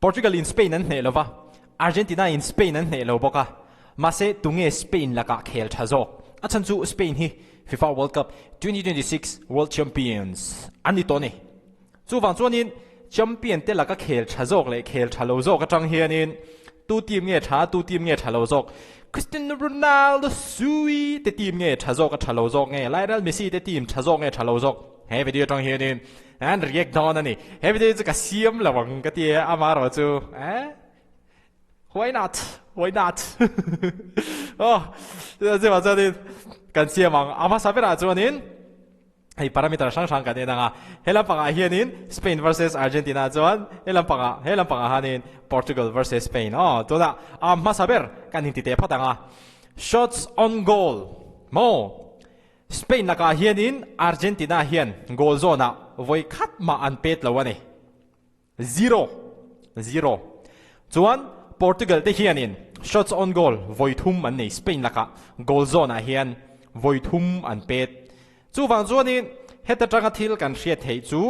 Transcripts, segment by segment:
Portugal in Spain an hneh lova, Argentina in Spain an hneh lo bawk a, mahse tunge Spain lakah khel tha zawk? A chhan chu Spain hi FIFA World Cup 2026 World Champions an ni tawh a ni. Chuvang chuanin champion te laka khel tha zawk leh khel tha lo zawk atang hianin tu team nge tha, tu team nge tha lo zawk? Cristiano Ronaldo Sui te team nge tha zawk a tha lo zawk nge Lionel Messi te team tha zawk nge tha lo zawk? He video atang hianin an react dawn a ni. He video chu ka siam lo ang ka ti e, amaherawh chu eh why not? Why not? Aw chuvang chuanin kan siam ang. A hmasa berah chuanin hei parameter hrang hrang kan en ang a, he lampangah hianin Spain versus Argentina chuan he lampangah he lampangah hanin Portugal versus Spain aw tunah a hmasa ber kan inti teh phawt ang a, shots on goal maw Spain lakah hianin Argentina hian goal zawnah vawi khat mah an pet lo a ni. Zero. Zero. Chuan Portugal te hianin shots on goal vawi thum an nei Spain lakah goal zawnah hian vawi thum an pet. Chuvang chuanin heta tanga thil kan hriat theih chu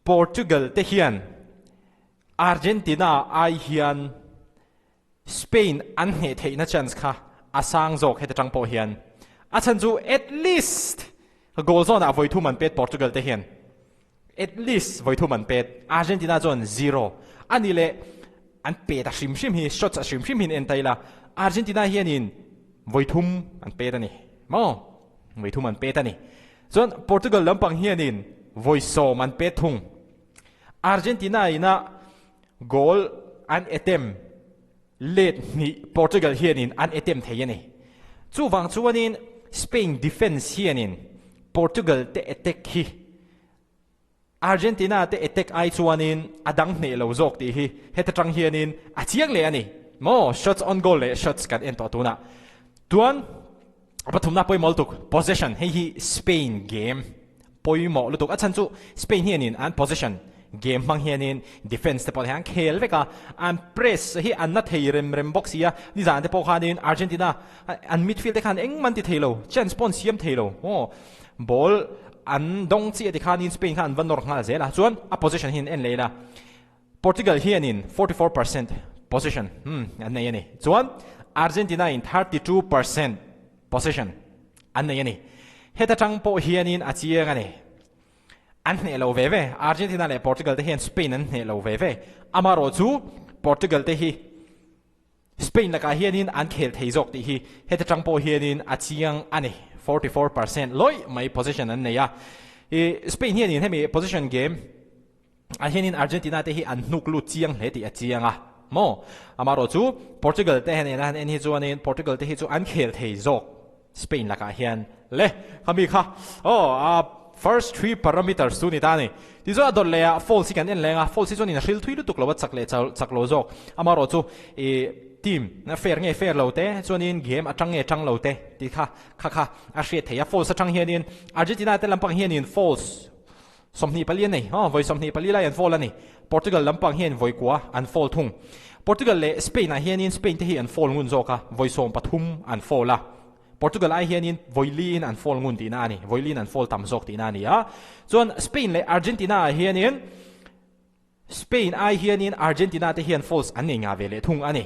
Portugal te hian Argentina ai hian Spain an hneh theihna chance kha a sang zawk heta tang pawh hian. A chhan chu at least goal zawnah vawi thum an pet Portugal te hian. At least vawi thum an pet. Argentina chuan zero a ni leh an pet a hrim hrim hi shots a hrim hrim hian en ta ila Argentina hianin vawi thum an pet a ni maw? Vawi thum an pet a ni. Chuan Portugal lampang hianin vawi sawm an pet thung. Argentina ina Goal an attempt let hnih Portugal hianin an attempt thei a ni. Chuvang chuanin Spain defence hianin Portugal te attack hi Argentina te attack ai chuanin a dang hneh lo zawk tih hi heta tang hianin a chiang leh a ni. Maw shots on goal leh shots kan en tawh tunah chuan a pathumna pawimawh lutuk possession hei hi Spain game pawimawh lutuk a chhan chu Spain hianin an possession game hmang hianin defence te pawh hian khel vek a an press hi an na thei rem rem bawk si a nizan te pawh khanin Argentina an midfield te khan engmah an ti thei lo chance pawh an siam thei lo aw ball an dawng chiah ti khanin Spain khan an va nawr nghal zel a chuan a possession hi an en leh ila Portugal hianin 44% possession an nei a ni. Chuan Argentina in 32% possession an nei a ni. Heta tang pawh hianin a chiang a ni. An hneh lo ve ve. Argentina leh Portugal te hian Spain an hneh lo ve ve. Amaherawh chu Portugal te hi Spain lakah hianin an khel thei zawk tih hi heta tang pawh hianin a chiang a ni. 44% lawih mai possession an nei a. Spain hianin hemi possession game Ah hianin Argentina te hi an hnuk lut chiang hle tih a chiang a maw? Amaherawh chu Portugal te hian an en hi chuanin Portugal te hi chu an khel thei zawk Spain lakah hian le khami kha aw a first three parameters chu ni ta a ni. Tichuan a dawt leh ah false hi kan en leng a, false hi chuanin a hril thui lutuk lo a chak leh chak lo zawk. Amaherawh chu ih team fair nge fair lo te chuanin game atang nge tang lo te tih kha kha kha a hriat theih a. False atang hianin Argentina te lampang hianin false 24 a nei. Aw, vawi 24 lai an foul a ni. Portugal lampang hian vawi kua an foul thung. Portugal leh Spain ah hianin Spain te hi an foul ngun zawk a, vawi 13 an foul a. Portugal ai hianin vawi liin an foul ngun tihna a ni, vawi liin an foul tam zawk tihna a ni a. Chuan Spain leh Argentina ah hianin Spain ai hianin Argentina te hian falls an nei ngah ve leh thung a ni.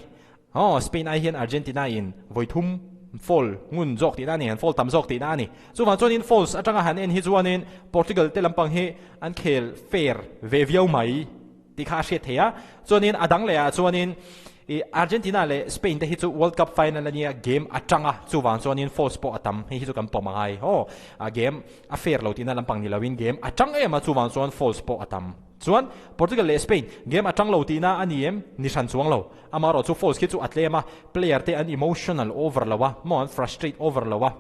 Aw, Spain ai hian Argentina in vawi thum fall ngun zawk tihna a ni, an fall tam zawk tihna a ni. Chuvang chuanin falls atanga han en hi chuanin Portugal te lampang hi an khel fair ve viau mai tih kha a hriat theih a. Chuanin a dang lehah chuanin i Argentina leh Spain te hi chu World Cup final a nia game atanga chuvang chuanin falls pawh a tam hei hi chu kan pawm a ngai. Aw, a game a fair lo tihna lampang ni loin game atang em a chuvang chuan falls pawh a tam. Chuan Portugal leh Spain game a tang lo tihna a ni em? Ni hran chuang lo. Amaherawh chu falls khi chu a tlem a, player te an emotional over lo a, maw an frustrate over lo a.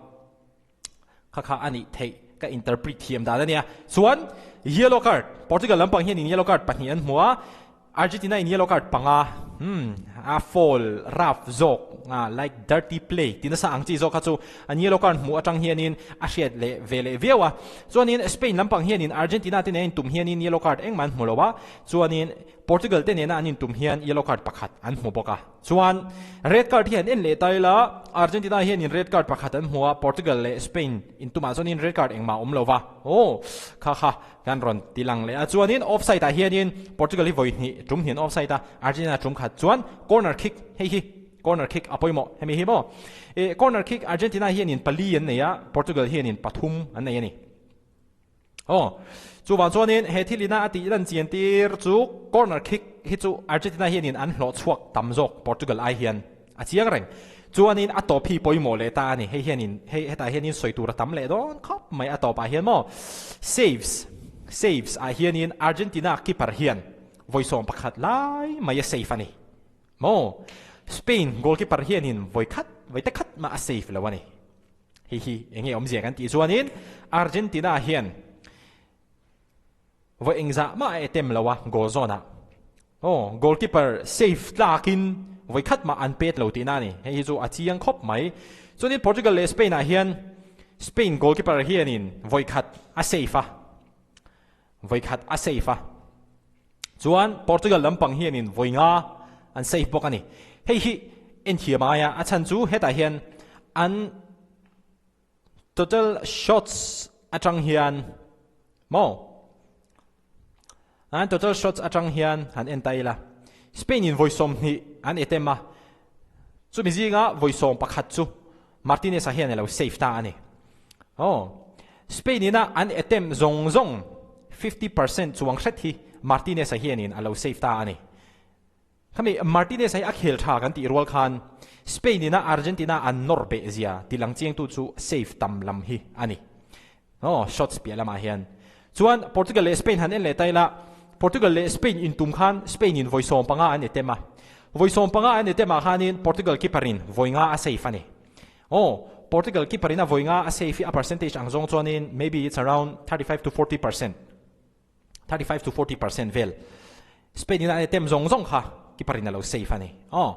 Kha kha a nih theih ka interpret thiam dan a nia. Chuan yellow card, Portugal lampang hian in yellow card pahnih an hmu a, Argentina in yellow card panga. Umm a foul rough zawk a like dirty play ti nasa ang chi zawk kha chu an yellow card hmuh atang hianin a hriat leh ve leh viau a. Chuanin Spain lampang hianin Argentina te nen a intum hianin yellow card engmah an hmu lo a, chuanin Portugal te nena an intum hian yellow card pakhat an hmu bawk a. Chuan red card hi an en leh ta ila, Argentina hianin red card pakhat an hmu a, Portugal leh Spain intumah chuanin red card engmah a awm lo va. Aw kha kha kan rawn ti lang leh a. Chuanin offside ah hianin Portugal hi vawi hnih tum hnih an offside a, Argentina tum khat chuan corner kick hei hi corner kick a pawimawh hemi hi maw. Ih corner kick Argentina hianin pali an nei a, Portugal hianin pathum an nei a ni. Aw, chuvang chuanin he thil ina a tih lan chian tir chu corner kick hi chu Argentina hianin an hlawh chhuak tam zawk Portugal ai hian a chiang reng. Chuanin a tawp hi pawimawh leh ta a ni. Hei hianin hei hetah hianin sawi tur a tam leh dawn khawp mai a tawpah hian maw saves saves ah hianin Argentina keeper hian vawi 11 lai mai a save a ni maw. Spain goalkeeper hianin vawi khat vawi te khat mah a save lo a ni. Hei hi eng nge awmzia kan tih chuanin Argentina hian vawi engzah mah a attempt lo a goal zawnah. Aw, goalkeeper safe tlakin vawi khat mah an pet lo tihna a ni. Hei hi chu a chiang khawp mai. Chuanin Portugal leh Spain ah hian Spain goalkeeper hianin vawi khat a safe a, vawi khat a safe a. Chuan Portugal lampang hianin vawi nga an safe bawk a ni. Hei hi enthiam aia a chhan chu hetah hian an total shots atang hian maw an total shots atang hian han en ta ila Spain in vawi 20 an attempt a, chumi zinga vawi 11 chu Martinez-a hian a lo save ta a ni. Aw, Spain ina an attempt zawng zawng 50% chuang hret hi Martinez-a hianin a lo save ta a ni. Khami Martinez-a hi a khel tha kan tih rual khan Spain ina Argentina an nawr beh zia ti lang chiangtu chu save tam lam hi a ni. Aw, shots piah lamah hian. Chuan Portugal leh Spain han en leh ta ila, Portugal leh Spain intum khan Spain in vawi 15 an attempt a. Vawi 15 an attempt ah khanin Portugal keeper in vawi nga a save a ni. Aw, Portugal keeper in a vawi nga a save hi a percentage ang zawng chuanin maybe it's around 35 to 40%. 35 to 40% vel. Spain in an attempt zawng zawng kha keeper in a lo save a ni. Aw.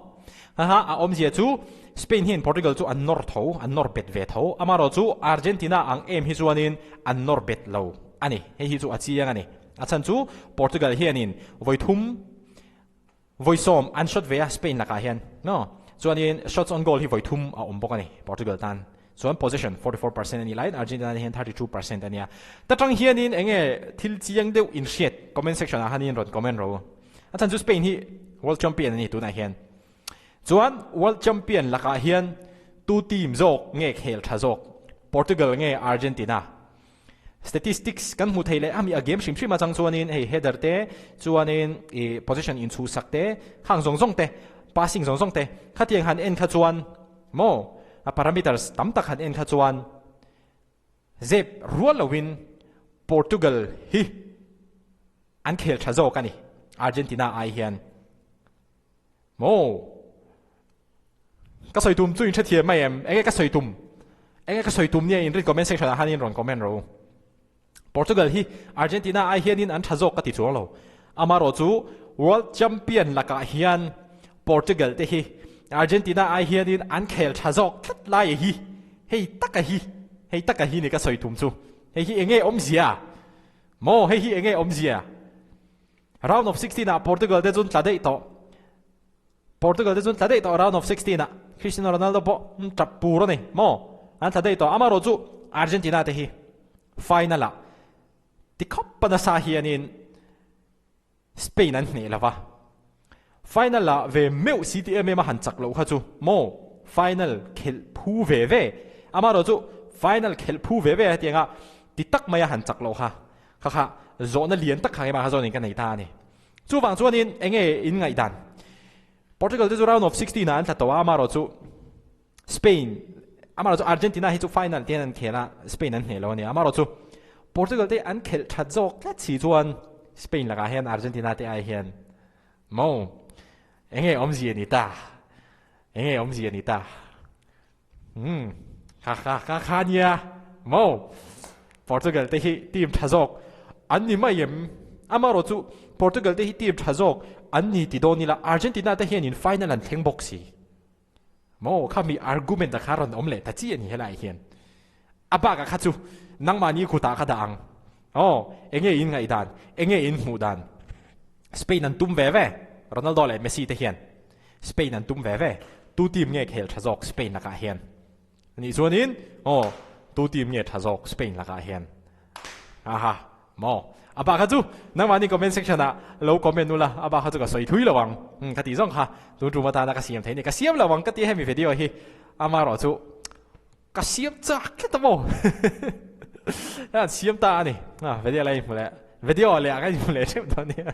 Haha, a awmzia chu Spain hian Portugal chu an nawr tho, an nawr bet ve tho. Amaherawh chu Argentina ang em hi chuanin an nawr bet lo a ni. Hei hi chu a chiang a ni. A chhan chu Portugal hianin vawi thum, vawi sawm an shot ve a Spain lakah hian. No. Chuanin shots on goal hi vawi thum a awm bawk a ni Portugal tan. Chuan possession 44% a nih laiin Argentina hian 32% a nia. Ta tang hianin eng nge thil chiang deuh in hriat comment section ah khanin rawn comment ro. A chhan chu Spain hi world champion a ni tunah hian. Chuan world champion lakah hian tu team zawk nge khel tha zawk Portugal nge Argentina? Statistics kan hmuh theih leh ami a game hrim hrim atang chuanin hei header te chuanin ih position inchhuhsak te khang zawng zawng te passing zawng zawng te khatiang han en kha chuan maw a parameters tam tak han en kha chuan zep rual loin Portugal hi an khel tha zawk a ni Argentina ai hian maw. Ka sawi tum chu in hrethiam mai em? Enge ka sawi tum? Enge ka sawi tum nia in rin comment section ah khan in rawn comment ro. Portugal hi Argentina ai hianin an tha zawk ka ti chuang lo. Amarawh chu World Champion lakah hian Portugal te hi Argentina ai hianin an khel tha zawk tlat lai hi. Hei taka hi, hei taka hi ni ka sawi tum chu. Hei hi enge awmzia? Maw hei hi enge awmzia? Round of 16 ah Portugal te chun tla daih tawh. Portugal te chuan tla daih tawh round of 16 ah Cristiano Ronaldo pawh tap pur a ni maw an tla daih tawh amaherawh chu Argentina te hi final ah ti khawp a nasa hianin Spain an hneh lova final ah ve meuh si ti em em a han chak loh kha chu maw final khelh phu ve ve amaherawh chu final khelh phu ve ve hetianga ti tak mai a han chak loh kha kha kha zawhna lian tak kha keimah kha zawnin ka nei ta a ni. Chuvang chuanin eng nge in ngaihdan? Portugal te chu round of 16 ah an tla tawh a, amaherawh chu Spain, amaherawh chu Argentina hi chu final te hian an khel a, Spain an hneh lo a ni. Amaherawh chu Portugal te an khelh that zawk tlat si chuan Spain lakah hian Argentina te ai hian maw eng nge awmzia ni ta? Eng nge awmzia ni ta? Umm kha kha kha kha nia maw Portugal te hi team tha zawk an ni mai em? Amaherawh chu Portugal te hi team tha zawk an ni ti dawn ila Argentina te hianin final an thleng bawk si. Maw kha mi argument a kha rawn awm leh ta chi a ni helai hian. A bakah kha chu nangmahni kutah kha dah ang. Aw, enge in ngaihdan, enge in hmuh dan? Spain an tum ve ve, Ronaldo leh Messi te hian Spain an tum ve ve. Tu team nge khel tha zawk Spain lakah hian? Anih chuanin, aw, tu team nge tha zawk Spain lakah hian? Aha, maw? A bak kha chu nangmahni comment section ah lo comment ula, a bak kha chu ka sawi thui lo ang. Umm, ka tih zawng kha tun tum atana ka siam thei ni, ka siam lo ang ka ti hemi video hi amaherawh chu ka siam chak tlat a maw? An siam ta a ni. Video la inhmu leh, video leh ah ka inhmu leh theuh dawn nia.